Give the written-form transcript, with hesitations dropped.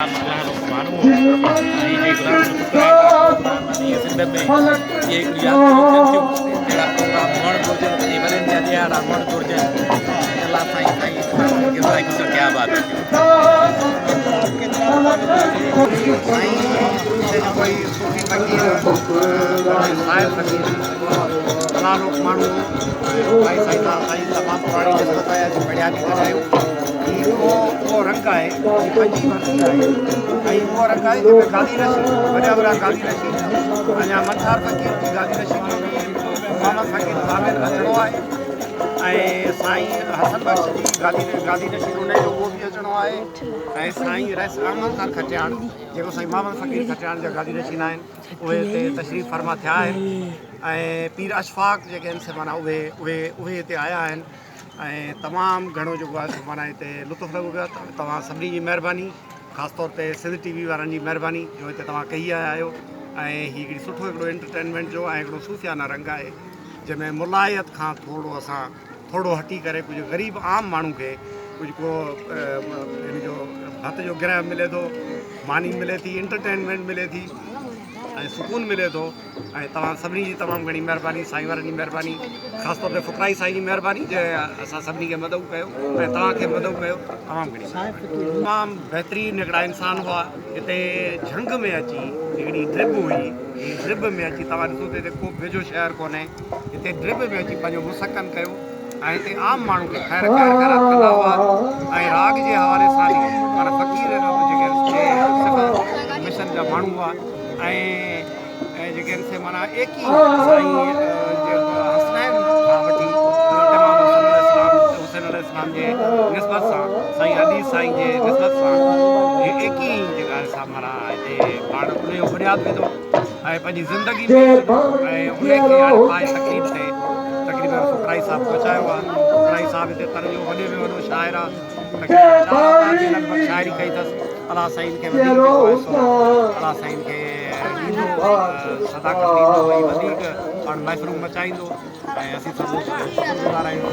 ماڻهو ۽ جي غلام پروگرام سنڌ ۾ اهي هڪڙيون يادگيريون ٿين ٿيون. اهڙا پروگرام هئڻ گهرجن، پنهنجي وڏن جا ڏهاڙا هئڻ گهرجن. الله سائين سائين کي سائين خوش رکي آباد رکي. سائين جيڪو هي صوفي فقير صاحب فقير فلاڻو ماڻهو ڀائي سائين سان سائين تمام پراڻي نسبت آهي اڄ پڙهيا به گڏ آهيون. هي اهو رنگ آهي، هي پنجين ورسي آهي ۽ اهو رنگ آهي جنهن ۾ گادي نشين وڏا وڏا گادي نشين اڃا منٺار فقير جي گادي نشين جو به محمد فقير ضامن اچڻو آهي ۽ سائين حسن بخش جي گادي نشين ان جو اهو به اچڻو آهي ۽ سائين رئيس احمد خان کٽياڻ جيڪو سائين محمد فقير کٽياڻ جا گادي نشين آهن اهي هتي تشريف فرما ٿيا آهن ۽ پير اشفاق جيڪي آهن سي معنيٰ اهي اهي اهي هتي آيا آهن ۽ تمام گهڻو جيڪو آهي سو معنيٰ هتي لطف لڳو پيو آهي. توهان سڀني جي مهرباني خاص طور تي سنڌ ٽي وي وارن جي مهرباني جو هتي توهان ڪهي آيا آهيو ۽ هي هڪڙي سٺو هڪڙو انٽرٽينمينٽ جو ۽ هڪڙو صوفيانه رنگ آهي جنهن ۾ ملائيت کان ٿورو اسان ٿورو هٽي ڪري ڪجهه غريب عام ماڻهو کي ڪجهه ڪو هن جو ڀت جو گرهه ملي ٿو، ماني ملي ٿي، انٽرٽينمينٽ ملي ٿي ۽ سڪون ملي ٿو ۽ توهان سڀني جي تمام گهڻي مهرباني سائين وارن جي مهرباني خاص طور تي فقرائي سائين جي مهرباني جنهن اسان سڀني کي مدعو ڪيو ۽ توهان کي مدعو ڪيو تمام گهڻي تمام بهترين هڪڙا انسان هئا. هتي جهنگ ۾ اچي هڪڙي ڊرب هئي، هي ڊرب ۾ اچي توهان ڏسو ته هتي ڪو به ويجهو شهر ڪونهي، هتي ڊرب ۾ اچي پنهنجو مسڪن ڪيو ۽ هتي عام ماڻهو کي خير خير خيرات ڪندا هئا ۽ راڳ جي حوالي سان به معنيٰ فقير جيڪي صفا مشن جا ماڻهو هئا ۽ جيڪي آهن سي معنيٰ ايڪي سائين حسنين کان وٺي حضرت امام حسن عليه السلام حسين عليه السلام جي نسبت سان سائين علي سائين جي نسبت سان هي ايڪي جيڪا آهي سا معنيٰ هتي پاڻ ان جو بنياد وڌو ۽ پنهنجي زندگي ۾ ۽ ان کي هاڻي پائي تقريب تي تقريبن فقرائي صاحب پهچايو آهي. فقرائي صاحب هتي تر جو وڏي ۾ وڏو شاعر آهي. تقريبن 4000 جي لڳ ڀڳ شاعري ڪئي اٿس. الله سائين کي وڌيڪ جيڪو آهي سو الله سائين کي ڏيندو صداقت ڏيندو ۽ وڌيڪ پاڻ محفلون مچائيندو ۽ اسين سڀ شڪر گذار آهيون.